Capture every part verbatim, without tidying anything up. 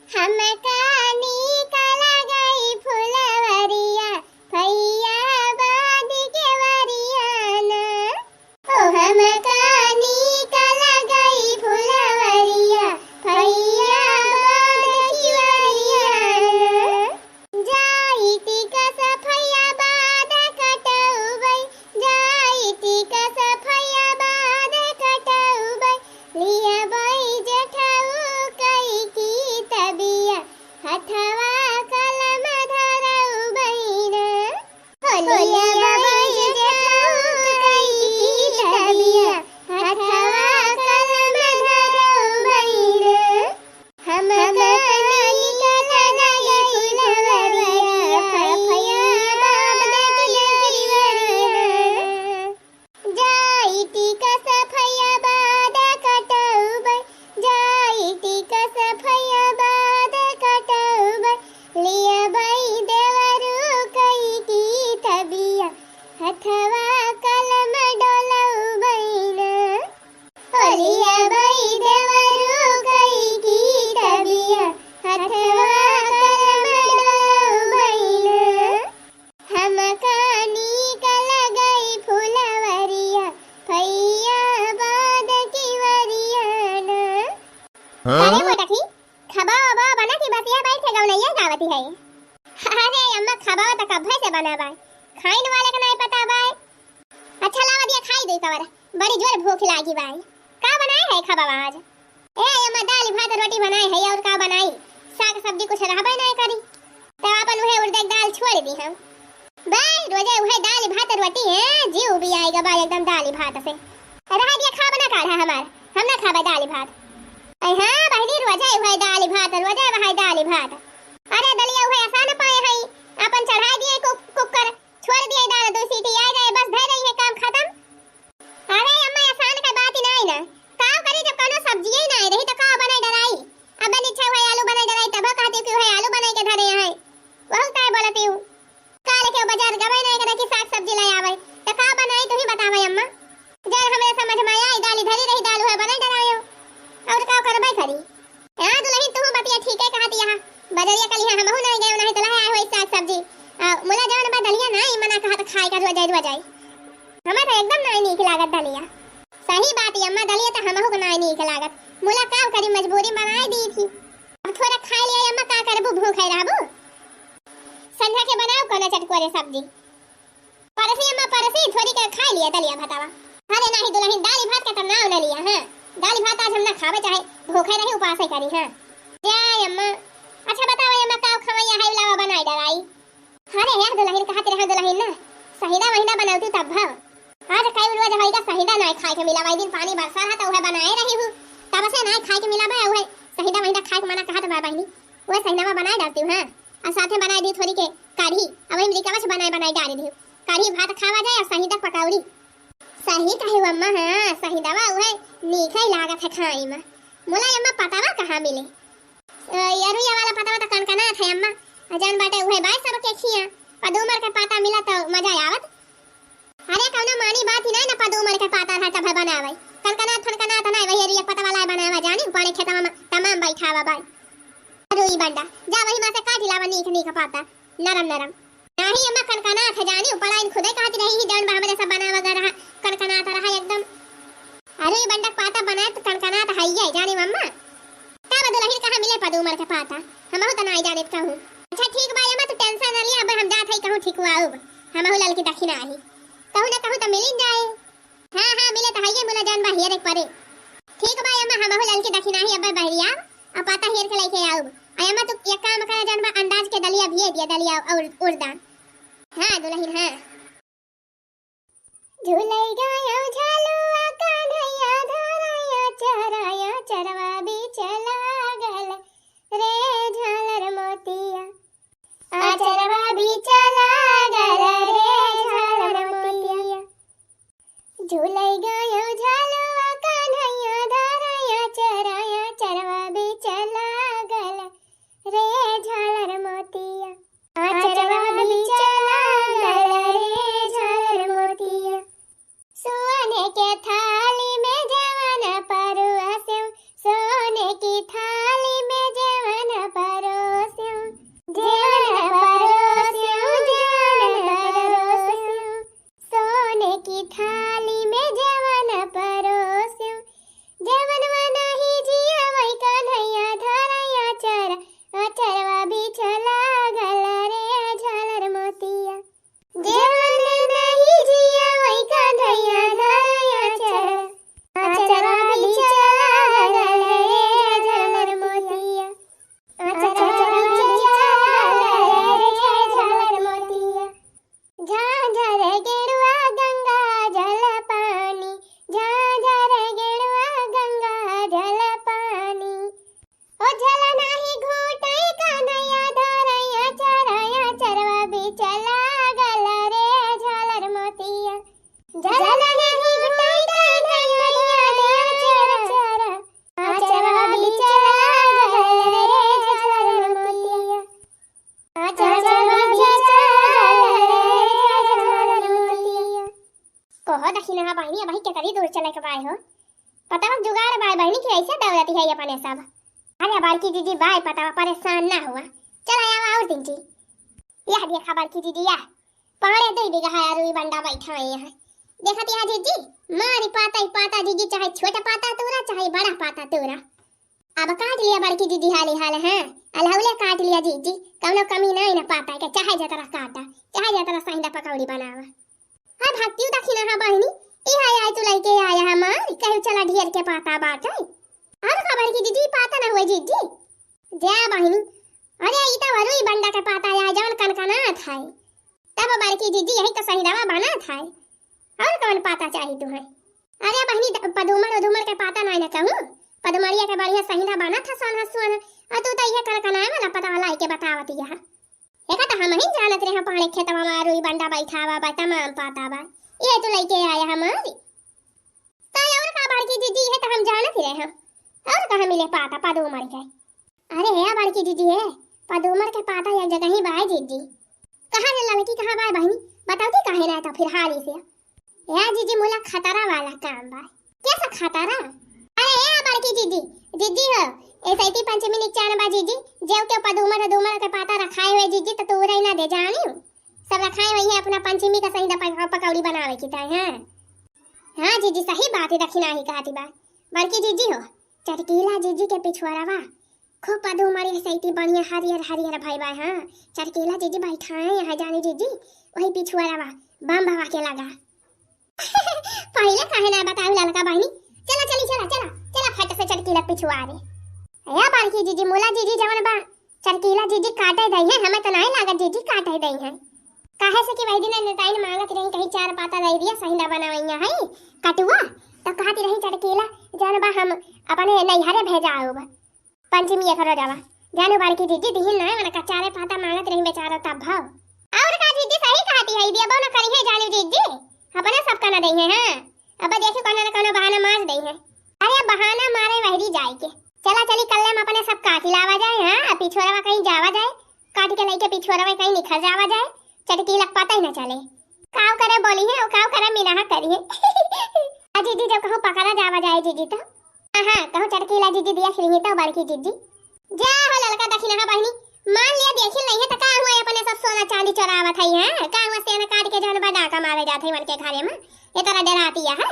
हमका नीक लगई फुलवरिया, फैया बाँध के वरियाना। ओ हमका नीक लगई फुलवरिया, फैया बाँध के वरियाना। जाई टीका सफैया बाँध कटउबई, जाई टीका सफैया बाँध कटउबई, लियबई जेठऊ कई कितबिया, हथवा कलम धरउबई ना। हो लियबई जेठऊ कई कितबिया, हथवा कलम धरउबई ना। हमका नीक लगई फुलवरिया, फैया बाँध के वरियाना। जाई टीका सफैया बाँध कटउबई, जाई टीका सफैया बाँध कटउबई, लियबई देवरू कई कितबिया, हथवा कलम डोलउबई ना। ओ लियबई देवरू कई कितबिया, हथवा कलम डोलउबई ना। हमका नीक लगई फुलवरिया, फैया बाँध के वरियाना। हाँ? अरे मोटकी, खबा वबा बना कि बस यह बैठ के गवनैया गावती है? अरे अम्मा, खबा त कब्बे से बना बाय, खाइन वाले का नाई पता बाय। अच्छा लावा दिया खाई दे कवर, बड़ी जोर भूख लागी बाय। का बनाए है खबा आज? ए अम्मा, दाल भात रोटी बनाए है, और का बनाई? साग सब्जी कुछ रहबे नाई करी, तब आपन उहे उड़द के दाल छोड़ दी हम। बस रोजे उहे दाल भात रोटी है, जीव भी आएगा बा एकदम दाल भात से। रहा दिया, खाब ना काढ़ा हमार, हम ना खाबे दाल भात। अरे हाँ बहिनी, रोजे उहे दाल भात, रोजे वही दाल भात। अरे दलिया उहे आसान पाए है, अपन चढ़ा दिए कु-, कुकर, छोड़ दिए दाल, दो सीटी आ जाए, बस धर रही है, काम खत्म। अरे अम्मा, आसान के बात ही नाई ना, का करी जब कौनो सब्जिये ही नाई रही तो का बनाई डराई? अब बनी इच्छा हुए आलू बनाई डराई, तब कहती कि हुए आलू बनाई के धरे हैं, वहू तय बोलती हूँ। काल के बाजार गवे नाई करे कि साग सब्जी ले आवे, तो का बनाई तू ही बतावे अम्मा। जर हमरे समझ में आई, दाली धरी रही, दाल हुए बनाई डरायो, और का करबे करी? हाँ दुलहिन, तू बतिया ठीके कहत हया। बजरिया कलिहा हमहू नाई गए, नाई तो लाए होई साग सब्जी। आ, मुला जवन बा दलिया नाई मना कहत खाए का रोजाई रोजाई। हमें तो एकदम नाई नीक लागत दलिया। सही बात है अम्मा, दलिया तो हमहू को नाई नीक लागत। मुला का करी, मजबूरी बनाए दी थी। अब थोड़ा खाए लिया अम्मा, का करबू, भूखे रहबू। संझा के बनाओ कोनो चटकोरे सब्जी। परसी अम्मा, परसी, थोड़ी के खाए लिया दलिया भातावा। अरे नाही दुलहिन, दाली भात के तो नाव न लिया, हाँ। दाली भात आज हम ना खावे, चाहे भूखे रही, उपासे करी, हाँ। जय अम्मा। अच्छा बतावा अम्मा, का खवैया है लावा बनाई डराई? अरे यार दुलहिन, कहत रहा दुलहिन ना, सहिदा वहिदा बनौती तब भाव। आज कई रोज होई का सहिदा नाई खाए के मिला, वही दिन पानी बरसा रहा तो उहे बनाए रही हूँ, तब से नाई खाए के मिला बा, उहे सहिदा वहिदा खाए के मना कहत बा बहिनी, उहे सहिदा में बनाए डालती हूँ, हाँ। और साथे बनाए दी थोड़ी के कढ़ी, अब वही मिली कवच बनाए बनाए डाल दी। कढ़ी भात खावा जाए और सहिदा पकौड़ी। सही कहे अम्मा, हाँ, सहिदवा उहे नीक ही लागत है खाई में। मुला अम्मा पतावा कहाँ मिले? अ, यरुआ वाला पतावा तो कनकनात है अम्मा। आ जान बाटे उहे बाय सबके खिया। पदूमर के पाता मिला तो मजा आवत। अरे कौनो मानी बात ही नहीं ना, पदूमर के पाता रहा तब बनावे। कनकनात फनकनात नहीं, वही यरुआ पतावा लाए बनावा जानी, पानी खेतवा में तमाम बैठावा बाय। रुई बंडा, जा वही माँ से काट लावा नीक नीक पाता, नरम नरम। नाही अम्मा, कनकनात है जानी, उपलाइन खुदे कहत रही ही, जौन बा हमरे सब बनावा गा रहा, कनकनात रहा एकदम। अरे बंडक पाता बनाए तो कनकनात है ये जानी अम्मा। तब दुलहिन कहाँ मिले पदूमर के पाता, हमहू तो नाई जानित कहूँ। अच्छा ठीक बा अम्मा, तू tension न लिया, अब हम जात है कहूँ ठीक हुआ अब, हमहू ललकी दखिना आही, कहूँ ना कहूँ तो मिलिन जाए। हाँ हाँ, मिले तो है ये मुला जौन बा हियर एक परे। ठीक बा अम्मा, हमहू ललकी दखिना आही, अब बहरिया अब पाता हेर के लेके आउब। आ अम्मा, तू एक काम करा, जौन बा अंडाज के दलिया भिए दिया, दलिया और उड़दा। हाँ दुलहिन, हाँ। झूलै गायो झालुआ कान्हैया धराया चराया चरवा बीच लागल रे झालर मोतिया। आ चरवा बीच लागल रे झालर मोतिया। झूलै गायो झालुआ कान्हैया धराया चराया चरवा बीच लागल रे झालर मोतिया। आ चरवा बीच लागल रे झालर मोतिया। सोने के थाली में जवन परुआ सेव, सोने की हो। पतवा जुगाड़ बाय बहिनी कि ऐसे दौड़ती है अपने सब। अरे बड़की जीजी बाय पतवा, परेशान ना हुआ। चला आवा और दिन जी। यह देखा बड़की जीजी, यह पाड़े दुई बीघा है, रुई बंडा बैठा है यहाँ। देखत यहाँ जीजी, मारी पाता ही पाता जीजी, चाहे छोटा पाता तूरा, चाहे बड़ा पाता तूरा। अब काट लिया बड़की जीजी हाली हाल, हाँ, अलहौले काट लिया जीजी, कौनो कमी नहीं न पाता के, चाहे जतरा काटा, चाहे जतरा सहिंदा पकौड़ी बनावा। हाँ भक्ति दखिना हा बहिनी, ई है आई तू लइके आया हमार, कहे चला ढेर के पाता बाटे। और का बड़की जीजी पाता ना हुए जीजी? जा बहिनी, अरे ई तो वरुई बंडा के पाता है, जवन कनकनात है। तब बड़की जीजी यही तो सहिंदवा बनत है। और कौन पाता चाही तुहैं? अरे बहिनी, द-, पदुमर उदुमर के पाता नाई न कहूँ। पदुमरिया के बढ़िया सहिंदा बनत है, सोनहा सोनहा। और तू तो इहे कनकनाए वाला पतवा लाई के बतावत यह। एका तो हम ही जानत रहे, पाड़े खेतवा में रुई बंडा बैठावा बा, तमाम पाता बा। ये तो लइके आया हमारी। तो और का बड़की जीजी, ये तो हम जानत ही रहे। और कहाँ मिले पाता पदुमर के? अरे हे बड़की जीजी, हे पदुमर के पाता एक जगह ही बाय जीजी। कहाँ रे ललकी, कहाँ बाय बहिनी? बताओ थी काहे ना तो फिर हाली से। हे जीजी, मुला खतरा वाला काम बा। कैसा खतरा? अरे हे बड़की जीजी, जीजी हो, ए सैती पंचमी निचान बा जीजी, जेव के पदुमर दुमर के पाता रखाए हुए जीजी, तो तू रही ना दे जानी। सब रखाए हुए हैं अपना पंचमी का सही पकौड़ी बनावे की ताई, हाँ। हाँ जीजी, सही बात है, दखिना ही कहती बा। बड़की जीजी हो, चटकीला जीजी के पिछुआरवा खूब पदुमर सैती बढ़िया हरियर हरियर भई बा, हाँ। चटकीला जीजी बैठाए यहाँ जानी जीजी, वही पिछुआरवा बम बाबा के लगा। पहिले काहे ना बताऊ ललका बहिनी? चला चली, चला, चला, चला फट से चटकीला पिछुआरे। ए बड़की जीजी, मुला जीजी जवन बा, चटकीला जीजी काटे दई है, हमें तो नाई लागत जीजी काटे दई है। काहे से कि वही दिन नेताइन मांगत रही, कहीं चार पाता दे दिया, सहिंदा बनावैया है कटुआ, तो कहती रही चटकीला जवन बा हम अपने नैहरे भेजाउब। पंचमी एक रोजावा। जानो बड़की जीजी, दिहिन नाय, मने कचारे पाता मांगत रही बेचारा तब भाव। और का जीजी, सही कहती है, देबो न करी है जानो जीजी, अपने सबका न दई है, हाँ। अब देखी कौनो न कौनो बहाना मार दई है। अरे बहाना मारे वहरी जाए के। चला चली कल्ले में अपने सब काटी लावा जाए, हाँ, अब पिछोरवा कहीं जावा जाए, काट के लइके पिछोरवा कहीं निखर जावा जाए, चटकीला के पता ही न चले। काव करे बोली है, और काव करे मिनाहा करी है। आ जीजी जब कहूँ पकड़ा जावा जाए जीजी तो। हाँ, हाँ, कहूँ चटकीला जीजी देख ली तो बड़की जीजी। जा हो ललका दखिनहा बहिनी, मान लिया देखी नहीं है तो का हुआ अपने सब सोना चांदी चोरावत है, हाँ? का हुआ सेना काट के जौन बा डाका मारे जात है उनके घरे में, ये तरह डराती है, हाँ?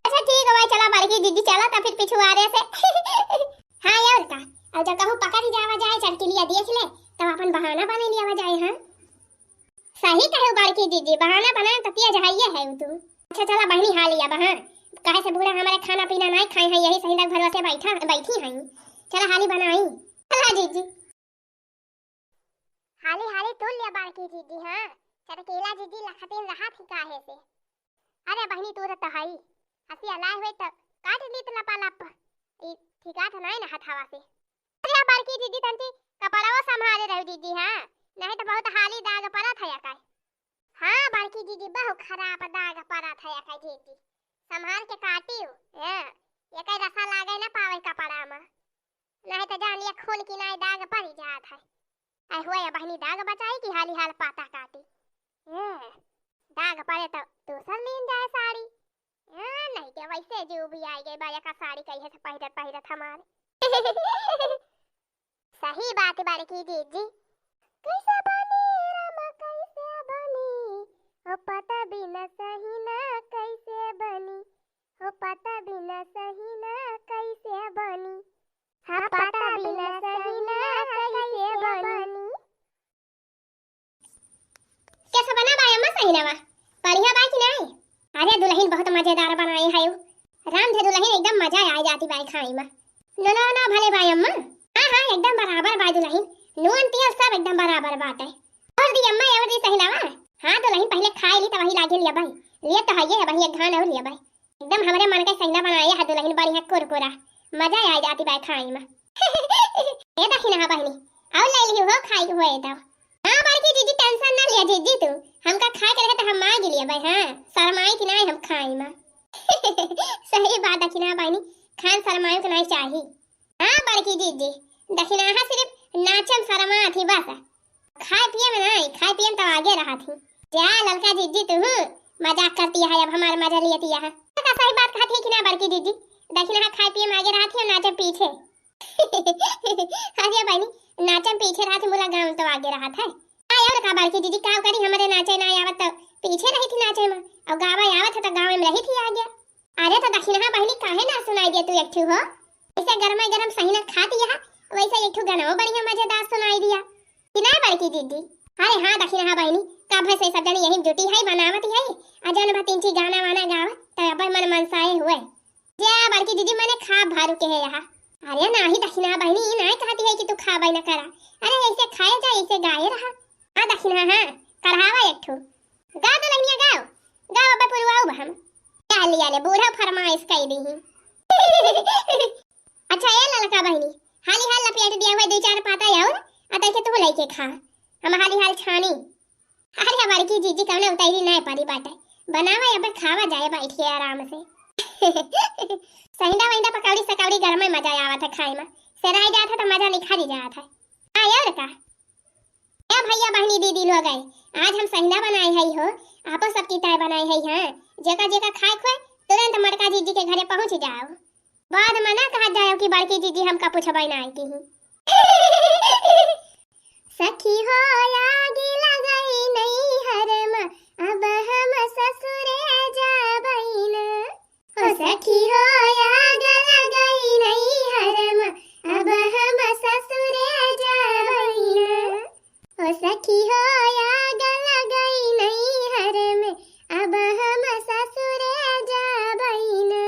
अच्छा ठीक है भाई, चला बड़की जीजी चला तो फिर पिछुआरे से। हाँ और का, और जब कहूँ पकड़ी जावा जाए चटकीलिया देख ले, तब अपन बहाना बने लिया जाए, हाँ? सही कहे बड़की जीजी, बहाना बनाए तो तेज हइये है तू। अच्छा चला बहिनी, हाली अब, हाँ, काहे से बूढ़ा हमारे खाना पीना नाई खाए हैं, यही सही तक भरोसे बैठा, बैठी हैं। चला हाली बनाई, चला जीजी। हाली हाली तू लिया बड़की जीजी, हाँ, चटकीला जीजी लखतीन रहा थी काहे से। अरे बहिनी तू तो हई, हंसी अलाए हुए तो काट ली तो लपा लप, ई ठिकात नाई ना हथावा से। अरे बड़की जीजी तंती कपड़वा संभारे रहो जीजी, हाँ, नहीं तो बहुत हाली दाग पड़त है अकाई। हाँ बड़की जीजी, बहुत खराब दाग पड़त है अकाई जीजी, संभाल के काटियो, हाँ, ये कई रसा लागे ना पावे कपड़ा में, नहीं तो जानिए खून की नाई दाग पड़ी जात है। ऐ हुआ या बहिनी दाग बचाई कि हाली हाल पाता काटी, हाँ, दाग पड़े तो दूसर लीन जाए साड़ी। हाँ, नहीं के वैसे जो भी आई गई बा, एका साड़ी कहिए से पहिरत पहिरत हमार। सही बात बड़की जीजी। कैसे बनी रामा, कैसे बनी, ओ पता बिना सही ना कैसे बनी, ओ पता बिना सही ना कैसे बनी, हाँ, पता बिना सही ना कैसे बनी। कैसा बना बाय अम्मा सहिनवा? बढ़िया बाय कि नाई? अरे दुलहिन बहुत मजेदार बनाए है। राम धे दुलहिन एकदम मजा आ जाती बाय खाई में। नो नो नो भले बाय अम्मा। हाँ हाँ एकदम बराबर बाय दुलहिन। नून तेल सब एकदम बराबर बात है। और दी अम्मा और दी सहिनवा। हाँ दुलहिन पहले खाई ली तो वही लागे लिया बाय। लिए तो है ये है वही एक घान और लिया बाय। एकदम हमरे मन के सहिना बनाए है दुलहिन, बढ़िया कुरकुरा, मजा आ जाती बाय खाई में। ए दखिनहा बहिनी, आओ ले लिही हो खाई हुए तो। हाँ बड़की जीजी tension ना लिया जीजी तू, हमका खाए के रहे तो हम मांग लिया बाय, हाँ, शर्माई कि नाई हम खाई में। सही बात दखिनहा बहिनी, खान शर्माई के नाई चाही। हाँ बड़की जीजी, दखिनहा सिर्फ नाचम शर्मा थी बस। खाए पिए में नाई, खाए पिए में तो आगे रहा थी। जा ललका जीजी तू, मजाक करती है, अब हमार मजा लेती है। तो का सही बात कहती है कि ना बड़की दीदी? दखिनहा खाए पिए में आगे रहत ही, नाचे पीछे। अरे बहिनी, नाचे में पीछे रहत ही, मुला गाँव तो आगे रहत है। का और का बड़की दीदी, का करी, हमरे नाचे ना आवत तो पीछे रही थी नाचे में, और गावा आवत है तो गाँव में रही थी आगे। अरे तो दखिनहा बहिनी, काहे ना सुनाई दिया तू एक ठू हो? ऐसे गरम गरम सहिना खाती है, वैसे एक ठू गनवा बढ़िया मजेदार सुनाई दिया कि ना बड़की दीदी? अरे हाँ दखिनहा बहिनी, कब से सब जनी यही जुटी है, बनावत है, आ जन भा तीन ठी गाना वाना गावा, तो अब मन मनसाए हुए। जे बड़की दीदी, मने खा भर के है यहाँ। अरे नाही दखिनहा बहिनी, ई नाही कहती है कि तू खाबे न करा। अरे ऐसे खाए जा, ऐसे गाए रहा। हाँ दखिनहा, हाँ, कढ़ावा एक ठो। गा तो लगनिया गाओ, गाओ अब पुरवाऊ बा हम। क्या लिया ले, बूढ़ा फरमाइश कई दी ही। अच्छा ए ललका बहिनी, हाली हाल लपेट दिया हुआ दो चार पाता और, आ तैके तू लेके खा। हम हाली हाल छानी। अरे बड़की जीजी, कौनो उतैरी नाय पड़ी बाटे। बनावा अब खावा जाए बैठ के आराम से। सहिंदा वहिंदा पकौड़ी सकौड़ी गरम में मजा आवत है खाए में। सेराई जात है तो मजा निखारी जात है। हाँ और का? ए भैया बहनी दीदी लोग आए, आज हम सहिंदा बनाए है हो, आपो सबकी ताय बनाए है। हाँ, जेका जेका खाए खोए तुरंत मड़का जीजी के घरे पहुँच जाओ। बाद में ना कहा जाए कि बड़की जीजी हमका पूछबे ना आई की ही। सखी हो आगी लगाई नैहर में, अब हम ससुरे जाबई ना। ओ सखी हो आग लगाई नैहर में, अब हम ससुरे जाबई ना। ओ सखी हो आग लगाई नैहर में, अब हम ससुरे जाबई ना।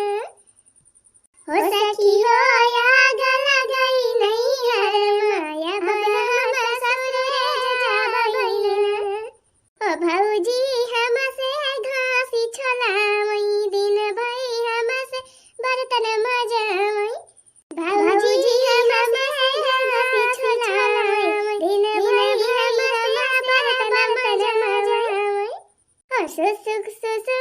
हो सखी हो आग लगाई नैहर में, अब हम ससुरे जाबई ना। ओ भौजी हमसे घासी छोलावई, दिन भई हमसे बर्तन मजावई। भौजी हमसे घासी छोलावई, दिन भई हमसे बर्तन मजावई। ओ सुसुक सुसुक